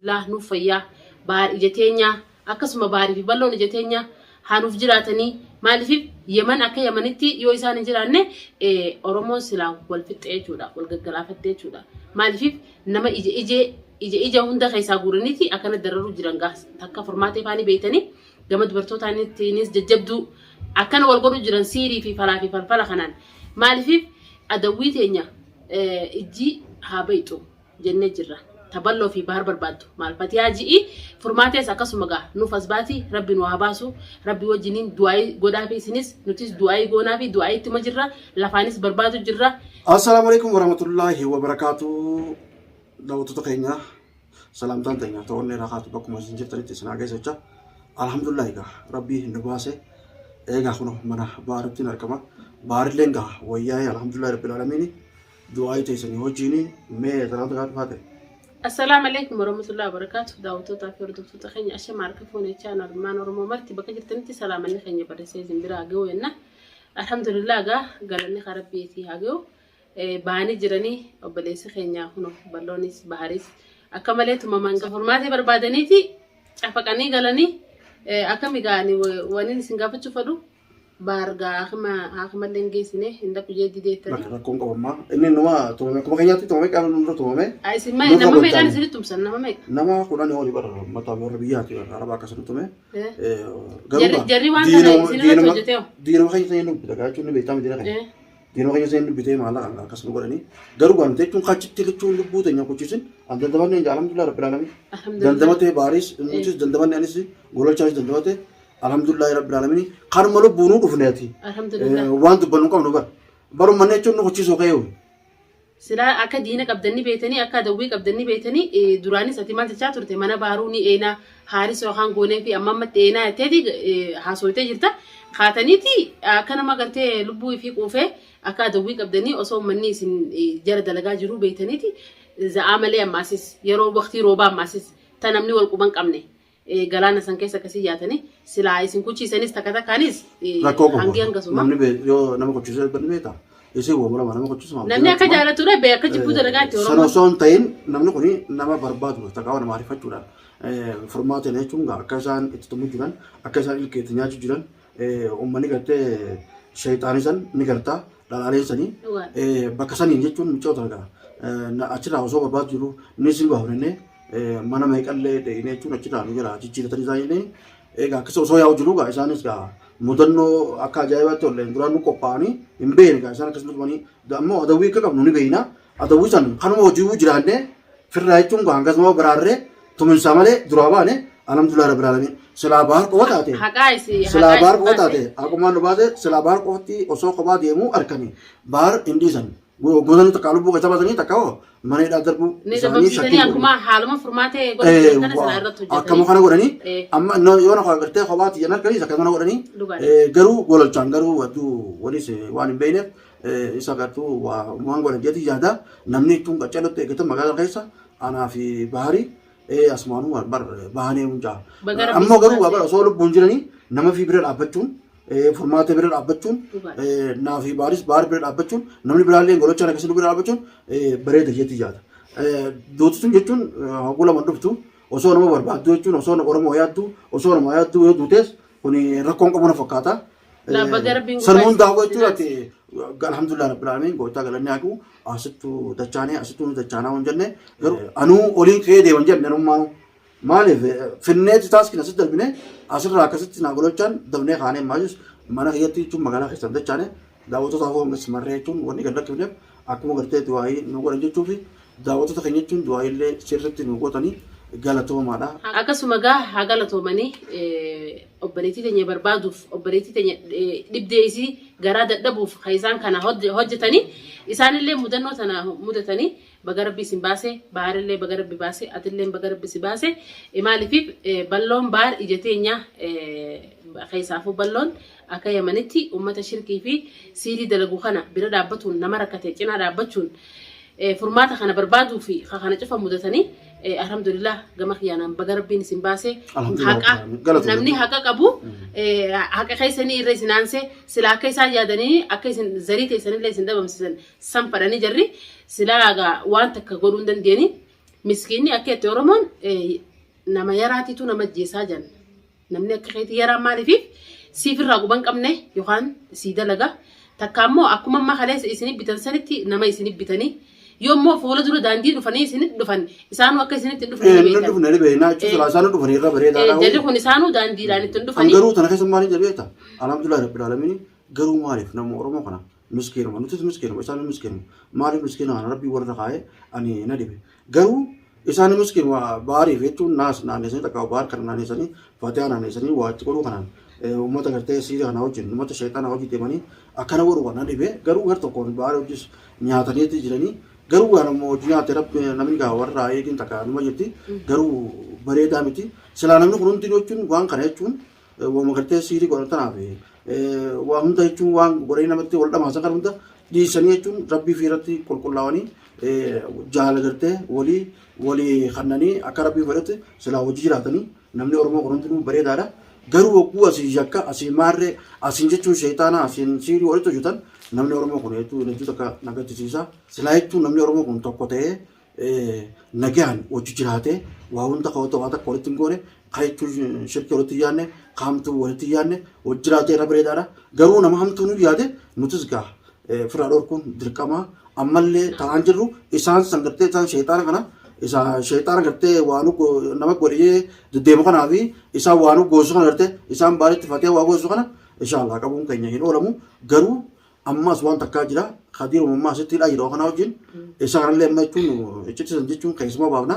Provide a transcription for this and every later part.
Alhamdulillah nuuf fayyaa Bahar ija teenyaa akkasuma Bahar fi balloon ija teenyaa haa nuuf jiraatanii maaliif Yemen akka Yemenitti yoo isaan hin jiraanne Oromoon silaa wal fixxe jechuudha wal gaggalaafatte jechuudha maaliif nama ija ijee ija ija hunda keessaa guuraniiti akkana dararuu jiran gaa takka furmaatee faanii beeytanii gama dubartootaaniinis jajjabduu akkana wal godhuu jiran siirii fi falaa fi falfala kanaan maaliif adawwii teenya ijji haa bayxu jennee jirra. Ta balloo fi bahar barbaaddu maal fatiyaa ji'i furmaatees akkasuma gaa nuuf as baati rabbi nu haa baasu rabbi wajjiniin du'aayii godhaafi isinis nutis du'aayii goonaafi du'aayii ittuma jirra lafaanis barbaadu jirra. Assalaamu alaikum warahmatullaahi wabarakaatu. Daawwattoota keenya salaamtaan teenya ta'oon irraa kaatu bakkuma isin jirtanitti isin haa geessu jecha. Alhamdulillah egaa rabbii nu baase eegaa kun mana baarittiin argama. Baarilleen gaa wayyaa'ee alhamdulillah rabbil aalamiini. Du'aa'ii teessanii wajjiin mee salaamta gaafii faate. Assalaamu alaikum warahmatullahi wabarakatuh. Daawwattootaa fi hordoftoota keenya ashama harka fuune channel ilmaan Oromoo marti bakka jirtanitti salaamanni keenya barreessee isin bira haa ga'u jenna. Alhamdulillah gaa galanni kan rabbiitii haa ga'u. Bahanii jiranii obboleessi keenya kuno balloonis baharis akka malee tumaman furmaatee barbaadaniiti cafaqanii galanii akkami ga'anii waniin isin gaafachuu fedhu Baar gaa haakima haakimallee hin geessine hin dhaqu jee dideettani. Bakka rakkoon qabu ammaa. Inni numa tumame akkuma keenyaatti tumame qaama nurra tumame. Haa isin ma Nurra nama meeqaan godaane. isinitti tumsan nama meeqa? Nama kudhanii olii bara mataa warra biyyaati warra arabaa akkasuma tume. Eh. Garuu Jarri gaa jarri waan kana diinuma isin irratti diinuma hojjetee hoo? diinuma keenya sanyii nu bita jechuun ni beektaa miti keenya. Eh. Diinuma keenya sanyii nu bitee maallaqa akkasuma godhanii garuu gaa nuti jechuun kachitti jechuun lubbuu teenya kuchisin an dandamanne alhamdulillah rabbil alamin. Alhamdulillah. Dandamatee baaris nutis dandamanne anis gololchaanis dandamate Alhamdulillahi rabbil alamin kanuma lubbuunuu dhufneeti. Alhamdulillah. Waan dubbannu hin qabnu bar. Baru manni jechuun nu kuchiisuu ka'ee Silaa akka diina qabdanni beetanii akka adawwii qabdanni beetanii duraanis ati maal jechaa turte mana baaruu ni eenaa haaris yookaan goonee fi amma ammatti eenaa jetteeti haasooytee jirta. Kaataniiti akka nama gartee lubbuu ifii quufee akka adawwii qabdanii osoo uummanni isin jala dalagaa jiruu beetaniiti za'aa malee ammaasis yeroo waqtii roobaa ammaasis ta namni wal quban qabne Galaana san keessa akkasii yaatanii silaa isin kuchiisanis takka takkaanis Rakkoo qabu. hangi hangasuma. Namni yoo nama kuchiisee ni beekta. Isii woomurama nama kuchiisuma. Namni akka jaalatu dha akka jibbuu dalagaa itti Sana Oromoon. osoo hin ta'in namni kun nama barbaadu takkaa nama ariifachuudhaan furmaata jechuun akka isaan itti tumuu jiran akka isaan ilkeetti nyaachuu jiran uummanni gartee sheexaanii san ni gartaa dhalaaleen sanii bakka saniin jechuun mucaa tana achirraa osoo barbaadu jiru ni sin baafnennee mana meeqallee dheeyinee jechuun achirraa nu jala jijjiiratanii isaan illee egaa akkasa osoo yaa'u jiru gaa isaanis gaa mudannoo akka ajaa'ibaatti olleen duraan nu qophaa'anii hin beekne gaa isaan akkasuma tumanii ammoo adawwii akka qabnu ni beekna adawwii san kanuma hojii jiraannee firraa jechuun gaa hangasuma baraarree tuminsaa malee duraa baane alhamdulillah rabbil alamin silaa baar qofa taate Haqaa isi silaa haqaa baar isin qofa baase. taate haqumaan nu baase silaa baar qofti osoo kophaa deemuu arkanii baar hin dhiisan Gootonni takka lubbuu keessa baasanii takka hoo mana hidhaa darbuu Ni isaanii dhabamsiisanii shakkii godhu. akkuma haaluma furmaatee godhan kana silaa irratti Akkama hojjetanii. kana godhanii amma yoo na gartee kophaatti jedhan harkanii akkama kana godhanii Dhugaadha. garuu gololchaan garuu hedduu walis waan hin beekneef isa gartuu waan godhan jeetii yaada namni jechuun qaccalotti eeggatan magaalaa keessa anaa fi baharii asumaanuu bar bahanee hundaa. Baga Rabbi Ammoo si garuu baasee. bar osoo lubbuun jiranii nama fi bira dhaabbachuun furmaata bira dhaabbachuun Dhugaadha. naa fi baaris baar bira dhaabbachuun namni biraallee golochaan akkasii bira dhaabbachuun bareeda jeetii yaada. Duuti sun jechuun hoguu lama dhuftu osoo nama barbaaddu jechuun osoo Oromoo yaaddu osoo nama yaaddu yoo duutes kun rakkoon qabu na fakkaata. Laa baga Rabbiin San gubbaa hundaa isin jechuun ati alhamdulillah rabbil alamin gooftaa galanni haa gahu asittuu dachaanee asittuu nu dachaanaa hin jenne garuu anuu oliin ka'ee deeman jenne anummaanuu Maaliif finneeti taaskiin asitti darbine asirraa akkasitti naa gololchaan dabnee kaanee maayus mana kiyyatti jechuun magaalaa keessan dachaane daawwattoota afoo hangas marree jechuun wanni gad lakkifneef akkuma gartee du'aayii nu godhan jechuu fi daawwattoota keenya jechuun du'aayiillee sirriitti nu gootanii galatoomaadha. Akkasuma gaa haa galatoomanii obboleettii teenya barbaaduuf obboleettii teenya dhibdee isii garaa dadhabuuf kan isaan kana hojjetanii isaanillee mudannoo tana mudatanii Baga rabbi isin baase baarillee baga rabbi baase atilleen baga rabbi si baase maaliif balloon baar ija teenya keessaafuu balloon akka yamanitti ummata shirkii fi siirii dalagu kana bira dhaabbatuun nama rakkate cinaa dhaabbachuun furmaata kana barbaaduu fi kana cufa mudatanii alhamdulillah gama kiyyaanaan baga rabbiin isin baase haqa namni haqa qabu haqa keessanii irra isin aanse sila akka isaan yaadanii akka isin zarii teessanillee isin dhabamsiisan san fadhanii jarri silaa egaa waan takka godhuu hin dandeeni. Miskiinni akka itti Oromoon nama yaraatiitu nama ajjeesaa jenna. Namni akka keetii yaraan maaliifiif siif irraa quban qabne yookaan sii dalaga. Takka ammoo akkuma amma kaleessa isinii bitan sanitti nama isinii bitanii yoo immoo fuula dura daandii dhufanii isinitti dhufan isaanuu akka isinitti hin dhufne ni Inni beektan. dhufne ni beekna jechuun silaa isaan dhufanii irra bareedaadha. Jarri kun isaanuu daandiidhaan itti hin An dhufanii. garuu tana keessa maaliin jedhu beekta? Alhamdulillah rabbil aalamiin garuu maaliif nama Oromoo kana miskiinuma nutis miskiinuma isaan miskiinuma maaliif miskiina kana rabbii warra kaa'ee ani na dhibe garuu isaan miskiinuma baariif jechuun naas naanneessanii takka baar kana naanneessanii fatihaa naanneessanii waa itti godhuu kanaan uummata gartee siira kana wajjin uummata sheexana wajjin deemanii akkana godhu kana dhibe garuu gar tokkoon baar wajjis nyaataniiti jiranii garuu waan ammoo hojii nyaate rabbi namni gaa warra eegin takka numa jirti garuu bareedaa miti silaa namni kun hundinuu jechuun waan kana jechuun waama gartee siirii godhan tanaaf waa hunda jechuun waan godhanii namatti wal dhamaasan kan hunda dhiisanii jechuun rabbii fi irratti qulqullaa'anii jaala gartee walii walii kannanii akka rabbii fedhetti silaa hojii jiraatanii namni Oromoo kun hundinuu bareedaadha. Garuu wagguu asii yakka asii maarree asiin jechuun sheexaana asiin siirii walitti hojjetan namni Oromoo kun hedduu hedduu takka na gaddisiisa. Silaa jechuun namni Oromoo kun tokko ta'ee nagaan hojii jiraatee waa hunda kawwata waa takka walitti hin goone ka jechuun shirkii walitti hin yaadne ka hamtuu walitti hin yaadne hojii jiraatee irra bareedaadha. Garuu nama hamtuu nu yaade nutis gaa firraa dhorkuun dirqama ammallee ta'aan jirru isaan san gartee isaan sheexaana kana isa sheexaana gartee waa nu nama godhee deddeemu kanaa fi isaan waa nu goosu kana gartee isaan baalitti fatee waa goosu kana inshallah qabuun keenya hin oolamu garuu ammas waan takkaa jira kadiir uumammaa asitti hidhaa jiru kana wajjin isa kanallee amma jechuun iccitti san jechuun keessumaa baafna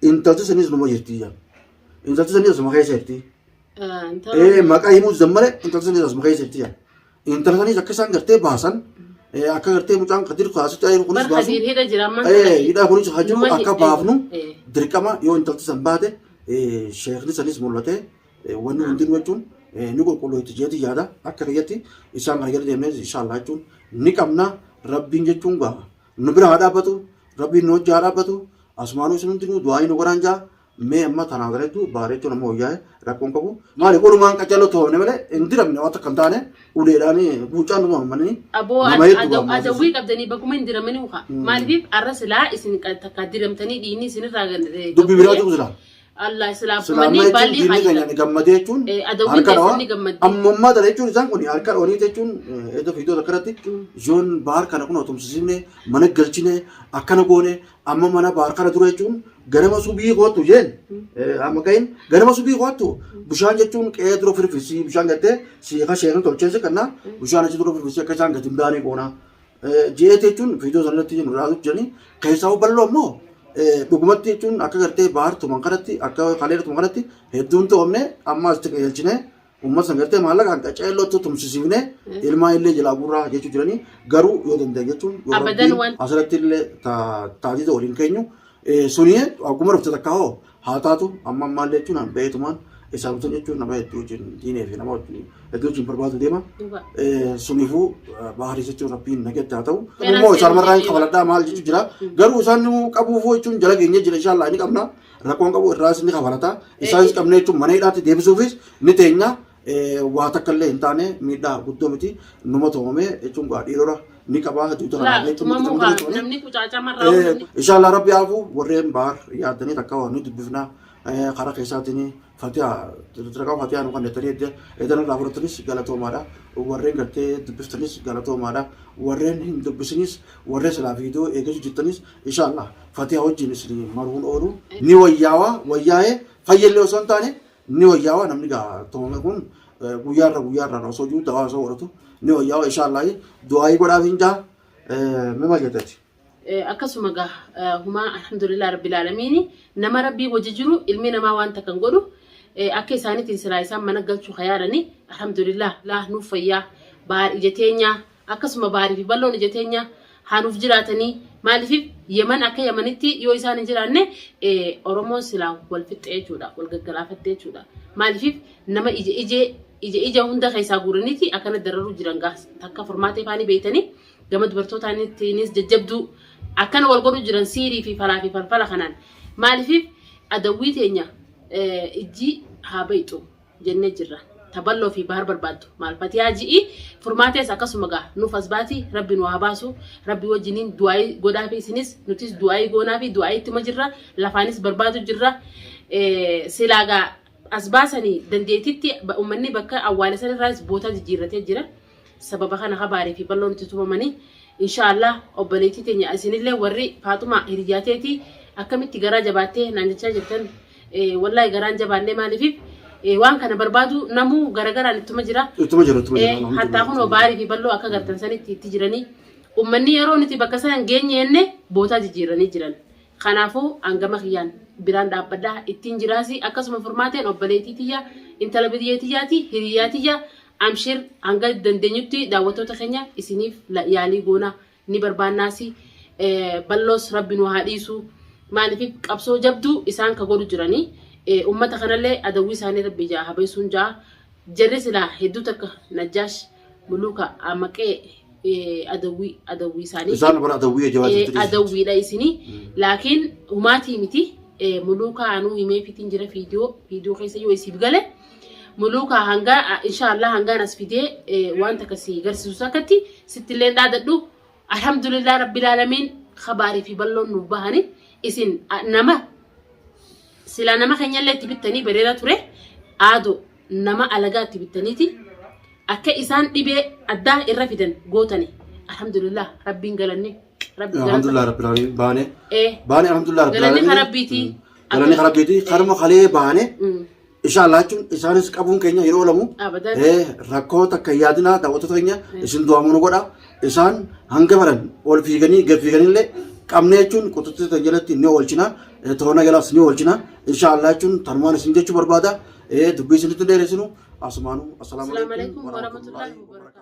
intalti sanis numa jirti jaa intalti sanis asuma keessa jirti ee maqaa himuu zammale intalti sanis asuma keessa jirti jaa Intala sanis akka isaan gartee baasan akka gartee mucaan Kadir kaasitti ayyaru kunis Bar baasu. Kadiir hidha jira ammaan Hidhaa kunis haa jiru Numa akka baafnu dirqama yoo intalti san baate sheekni sanis mul'ate wanni hundinuu jechuun ni qulqullu itti jeeti yaada akka kiyyatti isaan kana jala deemnee inshaallah jechuun ni qabna rabbiin jechuun gaa nu bira haa dhaabbatu rabbiin nu wajji haa dhaabbatu asumaanuu isin hundinuu du'aayii nu godhaan jaa Mee amma tanaa gareetu baaree jechuun amma wayyaa'e rakkoon qabu. Maali olumaan qaccaloo toofne malee hin diramne waan takka hin taane uleedhaan buucaan numa manni Aboo nama hedduu gaammaa adawwii qabdanii bakkuma hin diramanii uka. Maaliif arra silaa isin takka diramtanii dhiigni isinirraa Dubbii biraatu silaa. Allah silaa Silaa amma manni jechuun baallii diinni keenya haayita. ni gammadee jechuun Adawwiin harka keessan dhawaa. ni gammaddi. Ammammaa tana jechuun isaan kun harka dhawanii jechuun iddoo fiidoo takka irratti yoon baar kana kun otumsisifne mana galchine akkana goone Amma mana baar kana dura jechuun ganama subii kootu jeen amma gahin ganama subii kootu bishaan jechuun qe'ee dura firfisii bishaan gattee siiqa sheekan tolcheessi kanna bishaan achi dura firfisii akka isaan gadi hin baanee goona. Je'eeti jechuun viidiyoo sana irratti jennu ilaalu jiranii keessaa bal'oo ammoo dhugumatti jechuun akka gartee baar tuman kanatti akka kaleera tuman kanatti hedduun to'amne amma asitti qajeelchine Uummata san gartee maallaqaan qaceellootti tumsisiifne ilmaan illee jalaa guurraa jechuu jiranii garuu yoo danda'e jechuun yoo Abadan rabbiin waan- asirratti illee taatita waliin keenyu suni akkuma dhufte takka hoo haa taatu amma ammaallee jechuun an beektumaan isaan dhuftan jechuun nama hedduu wajjin diinee fi nama hedduu wajjin barbaadu deema. Dhuga. Suniifuu baharii jechuun rabbiin nagatti haa ta'u. Seeraan Immoo isaan marraa hin seeraan kafaladhaa maal jechuu jira. Garuu isaan nu qabuufuu jechuun jala geenyee jira inshallah ni qabna. Rakkoon qabu irraas ni kafalata. Isaanis qabnee jechuun mana hidhaatti deebisuufis ni teenya. Waa takka illee hin taane miidhaa guddoo miti. Numa tumamee jechuun gaa dhiirota ni qabaa duuta Laa kanaaf jechuun tumamuu nuti kaa tumamee namni qucaacamarraa namni Inshallah rabbi haafu warreen baar yaaddanii takka waa ni dubbifna karaa keessaatiin fatiha dirqama fatiha nu kennettanii edan irraa fudhatanis galatoomaadha warreen gartee dubbiftanis galatoomaadha warreen hin dubbisinis warreen silaa viidiyoo eeggachuu jirtanis Inshallah fatiha wajjin isin maruun oolu ni wayyaawa wayyaa'ee fayyallee osoo hin taane ni wayyaawa namni gaa tumame kun guyyaarra guyyaarraan osoo jiru dawaa osoo godhatu ni wayyaawa inshallah du'aayii godhaaf hin jaa mee maal jettati? Akkasuma gaa humaa alhamdulillah rabbil aalamiini nama rabbii wajji jiru ilmi namaa waan takka hin godhu akka isaaniitiin silaa isaan mana galchuu kayaadhani alhamdulillah laa nuuf fayyaa baar ija teenyaa Akkasuma Baarii fi Balloon ija teenya haa nuuf jiraatanii maaliif Yemen akka Yemenitti yoo isaan hin jiraanne Oromoon silaa wal fixxe jechuudha wal gaggalaafatte jechuudha maaliif nama ija ijee ija ija hunda keessaa guuraniiti akkana dararuu jiran gaa takka furmaatee faanii beeytanii gama dubartootaaniitiinis jajjabduu akkana wal godhuu jiran siirii fi falaa fi falfala kanaan maaliif adawwii teenya ijji haa bayxu jennee jirra. Taballoo fi Bahar barbaaddu maal fatiyaa ji'i. Furmaatees akkasuma gaa nuuf as baati, Rabbi nu haa baasu. Rabbi wajjiniin du'aayii godhaa fi isinis nutis du'aayii goonaa fi du'aayii ittuma jirra, lafaanis barbaadu jirra. Silaa gaa as baasanii dandeettitti uummanni bakka awwaale sanirraas bootaa jijjiirratee jira. Sababa kana kabaarii fi balloon itti tumamanii, inshaallah obboleettii teenya isinillee warri Faaxumaa hiriyyaa teetii akkamitti garaa jabaattee naan jechaa jirtan, wallaahi garaan jabaannee, maaliifiif waan kana barbaadu namuu garagaraan ittuma jira. Ittuma jira, ittuma jira. Hattaa kunoo baarii fi balloo akka gartan sanitti itti jiranii, uummanni yeroo nuti bakka sana hin geenye jenne bootaa jijjiiranii jiran. Kanaafuu hangama kiyyaan biraan dhaabbadhaa ittiin jiraasi. Akkasuma Furmaateen obboleettii tiyya, intala biyyee tiyyaati, hiriyyaa tiyya. Amshir, hanga dandeenyutti daawwattoota keenya isiniif yaalii goona, ni barbaannaasi. Balloos Rabbi nu haa dhiisu, maaliif qabsoo jabduu isaan ka godhu jiranii ummata kanallee adawwii isaanii Rabbi ja'a habeessuun ja'a. Jarri silaa hedduu takka Najjaash Muluuka amaqee adawwii isaanii. Isaan bara adawwii jabaa jirtu. Adawwiidha isinii, laakiin humaatii miti. Muluuka anuu himee fitiin jira fiidiyoo keessa yoo isiif gale. Muluuka hanga inshaallah hangaan as fidee waan takka si garsiisu akkatti sittillee dhaadadhu. Alhamdulillah rabbil aalamiin, kabaarii fi balloon nuuf bahani. Isin nama silaa nama keenyallee itti bittanii bareedaa ture, aadoo nama alagaa itti bittaniiti akka isaan dhibee addaa irra fidan gootani. Alhamdulillah, Rabbiin galanni Rabbi galata. Alhamdulillah rabbil aalamiin, baane. Baane, alhamdulillah rabbil Galanni aalamiin. kan Rabbiiti. Galanni kan Rabbiiti. Karuma kalee baane. Inshallah jechuun isaanis qabuun keenya yeroo oolamu. Abadan. Rakkoo takka hin yaadinaa, daawwattoota keenya, isin du'amuu nu godha. Isaan hanga baran ol fiiganii gad fiiganillee qabnee jechuun quxuxxii tan jalatti ni oolchina. Toona jalaas ni oolchina. Inshallah jechuun tanumaan isin jechuu barbaada. Dubbii isinitti dheeressinu asumaanuu. Assalaamu alaikum warahmatullahi wabarakatuh.